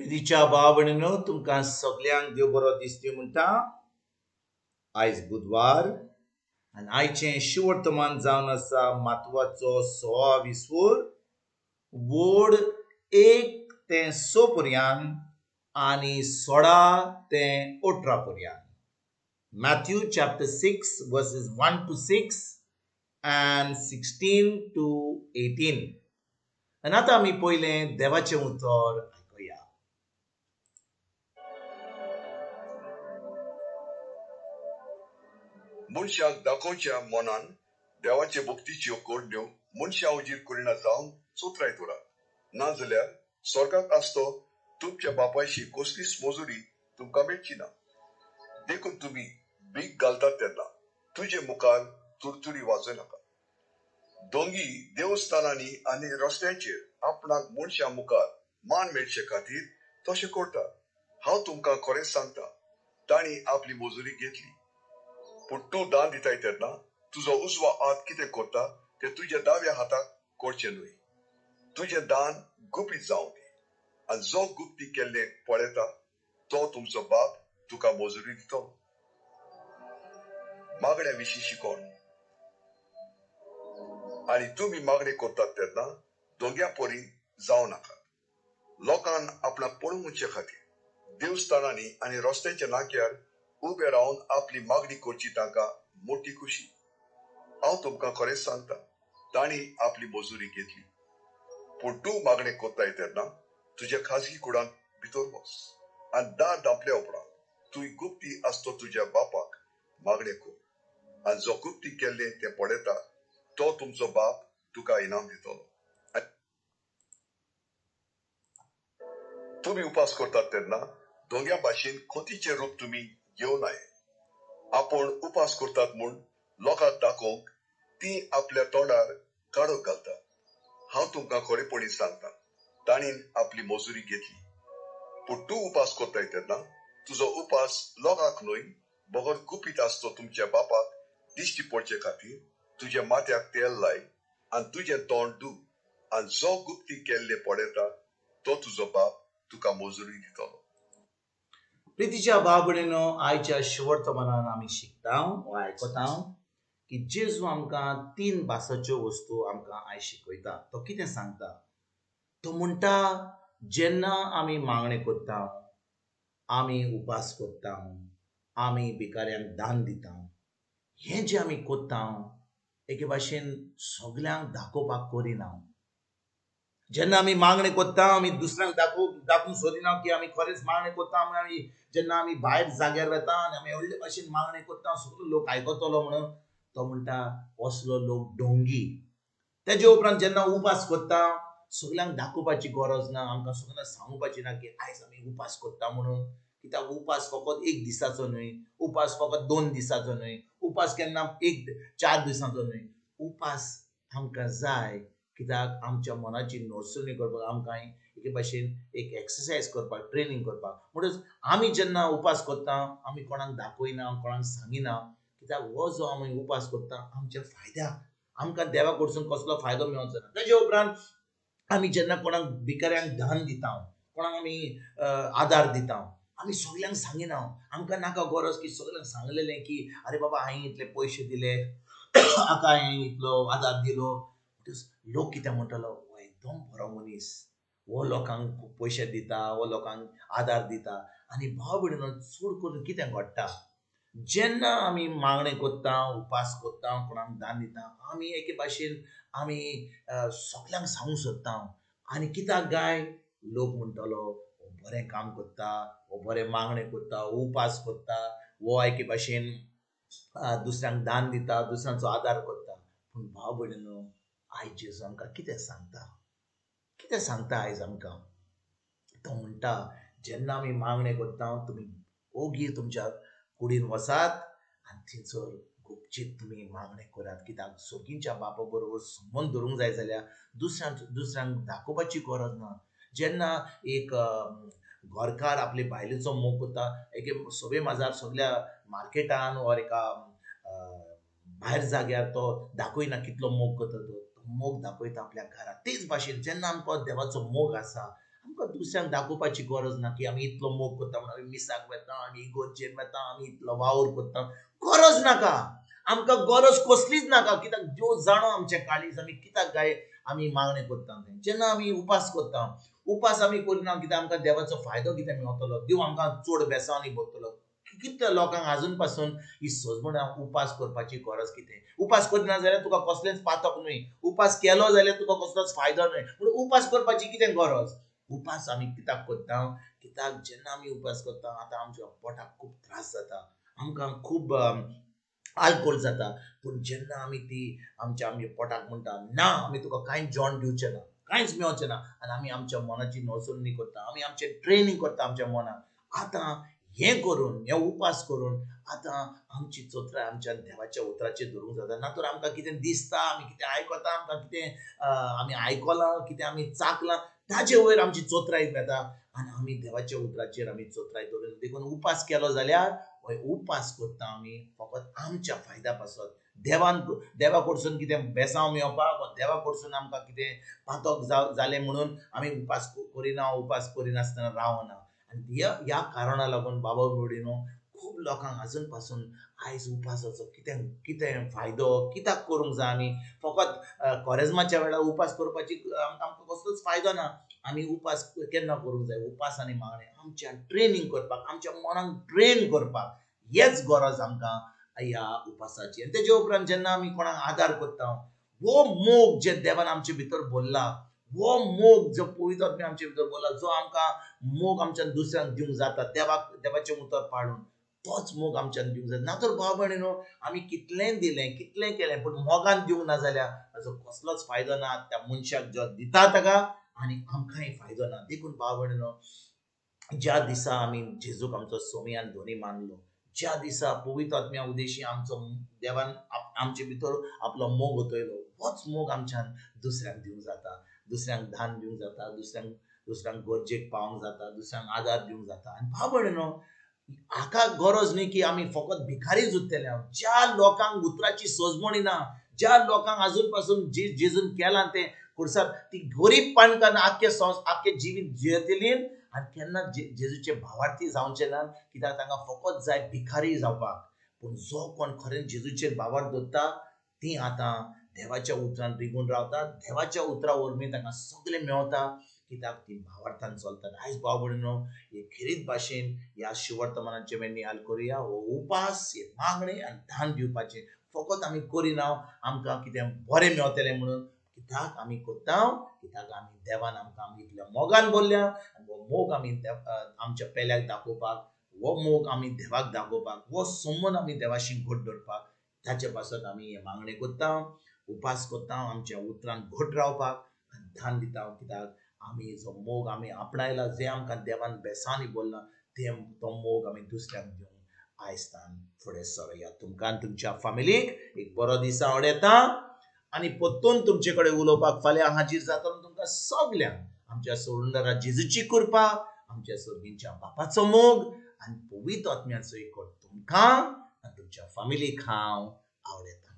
प्रितीच्या भाव भयणीनो, तुमकां सगल्यांक देव बरो दीस दिवं म्हणटा. आयज बुधवार आनी आयचें शिवर्तमान जावन आसा मातवाचो 26 वोड 1 ते 6 पर्यंत आनी 16 ते 18 पर्यंत. Matthew chapter 6 verses 1 to 6 and 16 to 18. आनी आतां आमी पयलें देवाचें उतर आयकुया. मनशाक दाखोवच्या मनान देवाचे भक्तीच्यो करण्यो मनशा उजीर करिना जावन चोत्राय दवरात, नाजाल्यार स्वर्गाक आसतो तुमच्या बापायशी कसलीच मजुरी तुमकां मेळची ना. देखून तुमी भीक घालतात तेन्ना तुजे मुखार तुरतुरी वाजय नाका. दोंगी देवस्थानांनी आनी रस्त्यांचेर आपणाक मनशां मुखार मान मेळचे खातीर तशें करतात. हांव तुमकां खरेंच सांगता, तांणी आपली मजुरी घेतली. पूण तूं दान दिताय तेन्ना तुजो उजवा हात कितें करता तें तुज्या दाव्या हाताक करचें न्हय. तुजें दान गुपीत जावं दी, आनी जो गुप्ती केल्लें पळयता तो तुमचो बाप तुका मजुरी दितलो. मागण्या विशीं शिकोण. आनी तुमी मागणें करतात तेन्ना दोंग्या परी जावं नाकात. लोकांक आपणाक पळोवचे खातीर देवस्थानांनी आनी रस्त्याच्या नाक्यार उबे रावन आपली मागणी करची तांकां मोटी खुशी. हांव तुमकां खरेंच सांगता, तांणी आपली मजुरी घेतली. पूण तूं मागणें करताय तेन्ना तुज्या खाजगी कुडांत भितर वच आनी दार धांपल्या उपरांत तूं गुप्ती आसतो तुज्या बापाक मागणें कर, आनी जो गुप्ती केल्लें तें पळयता तो तुमचो बाप तुका इनाम दितलो. तुमी उपास करतात तेन्ना दोंग्या भाशेन खोतीचें रूप तुमी घेवन आये. आपूण उपास करतात म्हूण लोकांक दाखोवंक ती आपल्या तोंडार काडूक घालतात. हांव तुमकां खरेपणी सांगता, तांणी आपली मजुरी घेतली. पूण तूं उपास करताय तेन्ना तुजो उपास लोकांक न्हय बगर गुपीत आसतो तुमच्या बापाक दिश्टी पडचे खातीर तुज्या माथ्याक तेल लाय आनी तुजें तोंड धू, आनी जो गुप्ती केल्ले पळयता तो तुजो बाप तुका मजुरी दितलो. प्रितीच्या भाव भयणीनो, आयच्या शिवर्तमानान आमी शिकता वा आयकता की जेजू आमकां 3 भासाच्यो वस्तू आमकां आयज शिकयता. तो कितें सांगता? तो म्हणटा, जेन्ना आमी मागणें करता, आमी उपास करता, आमी भिकाऱ्यांक दान दिता, हें जें आमी करता एके भाशेन सगल्यांक दाखोवपाक करिना. जेन्ना आमी मागणें करता आमी दुसऱ्यांक दाखोवंक सोदिना की आमी खरेंच मागणें करता म्हणून. आमी जेन्ना आमी भायर जाग्यार वता आनी आमी व्हडले भाशेन मागणें करता, सगलो लोक आयकतलो म्हणून, तो म्हणटा असलो लोक डोंगी. तेजे उपरांत जेन्ना उपास करता सगल्यांक दाखोवपाची गरज ना, आमकां सगल्यांक सांगपाची ना की आयज आमी उपास करता म्हणून. कित्याक उपास फकत 1 दिसाचो न्हय, उपास फकत 2 दिसाचो न्हय, उपास केन्ना 1-4 दिसांचो न्हय. उपास आमकां जाय कित्याक आमच्या मनाची नोडसणी करपाक, आमकां एके भाशेन एक एक्सरसायज करपाक, ट्रेनींग करपाक. म्हणटच आमी जेन्ना उपास करता आमी कोणाक दाखयना, कोणाक सांगिना, कित्याक हो जो आमी उपास करता आमच्या फायद्याक, आमकां देवा कडसून कसलो फायदो मेळचो ना. तेजे उपरांत आमी जेन्ना कोणाक भिकाऱ्यांक दान दिता, कोणाक आमी आदार दिता, आमी सगल्यांक सांगिना. आमकां नाका गरज की सगल्यांक सांगलेलें की अरे बाबा हांवें इतले पयशे दिले, हाका हांवें इतलो आदार दिलो. लोक कितें म्हणटलो, हो एकदम बरो मनीस, हो लोकांक पयशे दिता, हो लोकांक आदार दिता. आनी भाव भयणीनो, चड करून कितें घडटा, जेन्ना आमी मागणें करता, उपास करता, कोणाक दान दिता, आमी एके भाशेन आमी सगल्यांक सांगूंक सोदता. आनी कित्याक गाय लोक म्हणटलो हो बरें काम करता, हो बरें मागणें करता, हो उपास करता, हो एके भाशेन दुसऱ्यांक दान दिता, दुसऱ्यांचो आदार करता. पूण भाव भयणीनो, आयज जेजू आमकां कितें सांगता? कितें सांगता आयज आमकां? तो म्हणटा, जेन्ना आमी मागणें करता तुमी ओगी तुमच्या कुडीन वचात आनी थंयसर गुपचीत तुमी मागणें करात. कित्याक सगळींच्या बापा बरोबर संबंद धरूंक जाय जाल्यार दुसऱ्यांक दाखोवपाची गरज ना. जेन्ना एक घरकार आपले बायलेचो मोग करता, एके सभे माजार सगल्या मार्केटान वा एका भायर जाग्यार तो दाखयना कितलो मोग करता, तो मोग दाखयता आपल्या घरांत. तेच भाशेन जेन्ना आमकां देवाचो मोग आसा, आमकां तुमकां दुसऱ्यांक दाखोवपाची गरज ना की आमी इतलो मोग करता म्हणून आमी मिसाक वता, आमी इगर्जेन वता, आमी इतलो वावर करता. गरज नाका, आमकां गरज कसलीच नाका. कित्याक देव जाणो आमचें काळीज आमी कित्याक गाय आमी मागणें करता तें. जेन्ना आमी उपास करता, उपास आमी करिना कित्याक आमकां देवाचो फायदो कितें मेळटलो, देव आमकां चड बेसांनी भरतलो. कितल्या लोकांक आजून पासून ही सजमण उपास करपाची गरज कितें? उपास करिना जाल्यार तुका कसलेंच पातक न्हय, उपास केलो जाल्यार तुका कसलोच फायदो न्हय, पूण उपास करपाची कितें गरज? उपास आमी कित्याक करता? कित्याक जेन्ना आमी उपास करता आतां आमच्या पोटाक खूब त्रास जाता, आमकां खूब आल्कोल जाता. पूण जेन्ना आमी ती आमच्या आमच्या पोटाक म्हणटा ना आमी तुका कांयच जेवण दिवचें ना, कांयच मेळचें ना, आनी आमी आमच्या मनाची नसोनी करता, आमी आमचें ट्रेनींग करता आमच्या मनाक. आतां हें करून, हें उपास करून आतां आमची चोत्राय आमच्या देवाच्या उतराचेर धरूंक जाता. ना तर आमकां कितें दिसता, आमी कितें आयकता, आमकां कितें आमी आयकलां, कितें आमी चाकलां, ताजे वयर आमची चोत्राय येता आनी आमी देवाच्या उतराचेर आमी चोत्राय दवरिना. देखून उपास केलो जाल्यार हो उपास करता आमी फकत आमच्या फायद्या पासत, देवान देवा कडसून कितें बेसांव मेळपाक वा देवा कडसून आमकां कितें पातक जालें म्हणून आमी उपास करिना, उपास करिनासतना रावना. आनी ह्या कारणा लागून बाबा भयणीनो खूब लोकांक आजून पासून आयज उपासाचो कितें कितें फायदो कित्याक करूंक जाय? आमी फकत कोरेज्माच्या वेळार उपास करपाची आमकां कसलोच फायदो ना. आमी उपास केन्ना करूंक जाय? उपास आनी मागणें आमच्या ट्रेनींग करपाक, आमच्या मनाक ट्रेन करपाक, हेच गरज आमकां ह्या उपासाची. आनी तेजे उपरांत जेन्ना आमी कोणाक आदार करता, हो मोग जे देवान आमचे भितर भरला, हो मोग जो पवित्र आत्म्यान आमचे भितर भरला, जो आमकां मोग आमच्यान दुसऱ्यांक दिवंक जाता देवाक, देवाचें उतर पाळून, तोच मोग आमच्यान दिवंक जाता. ना तर भाव भयणीनो आमी कितलेंय दिलें, कितलें केलें, पूण मोगान दिवंक ना जाल्यार ताचो कसलोच फायदो ना. त्या मनशाक जो दिता ताका आनी आमकांय फायदो ना. देखून भाव भयणीनो ज्या दिसा आमी जेजूक आमचो सोमी आनी धनी मानलो, ज्या दिसा पवित्र आत्म्या उदेशी आमचो देवान आमचे भितर आपलो मोग ओतयलो, होच मोग आमच्यान दुसऱ्यांक दिवंक जाता, दुसऱ्यांक दान दिवंक जाता, दुसऱ्यांक गरजेक पावोंक जाता, दुसऱ्यांक आदार दिवंक जाता. आनी भाव भयणीनो हाका गरज न्ही की आमी फकत भिकारीच उरतले. ज्या लोकांक उतराची सजमणी ना, ज्या लोकांक आजून पासून जेजून केलां तें खुर्सार, ती गरीब पाणकान आख्खे आख्खे जिवीत जियेतली आनी केन्ना जेजूचे भावार्थी जावचे ना, कित्याक तांकां फकत जाय भिकारी जावपाक. पूण जो कोण खरें जेजूचेर भावार्थ दवरता ती आतां देवाच्या उतरान रिगून रावतात, देवाच्या उतरा वरवीं तांकां सगळें मेवता, कित्याक ती भावार्थान चलतात. आयज भाव भयणीनो हे खेरीत भाशेन ह्या शिवर्तमानाचे मेरेन निहाल करुया. हो उपास, हे मागणें आनी दान दिवपाचें फकत आमी करिना आमकां कितें बरें मेवतलें म्हणून, कित्याक आमी करता, कित्याक आमी देवान आमकां आमी इतल्या मोगान भरल्या आनी हो मोग आमी आमच्या पेल्याक दाखोवपाक, हो मोग आमी देवाक दाखोवपाक, हो संबंद आमी देवाशी घट दवरपाक, ताचे पासत आमी हें मागणें करता, उपास करता, आमच्या उतरान घट रावपाक आनी दान दिता. कित्याक आमी जो मोग आमी आपणायला, जे आमकां देवान बेसांनी बोल्ला ते तो मोग आमी दुसऱ्यांक दिवंक आयज फुडें सरुया. तुमकां आनी तुमच्या फामिलीक एक बरो दीस आवडटा आनी परतून तुमचे कडेन उलोवपाक फाल्यां हाजीर जातलो. तुमकां सगल्यांक आमच्या सोडूनदारा जेजूची कृपा, आमच्या सर्गींच्या बापाचो मोग आनी पवित्र आत्म्याचो एकवट तुमकां आनी तुमच्या फामिलीक हांव आवडटा.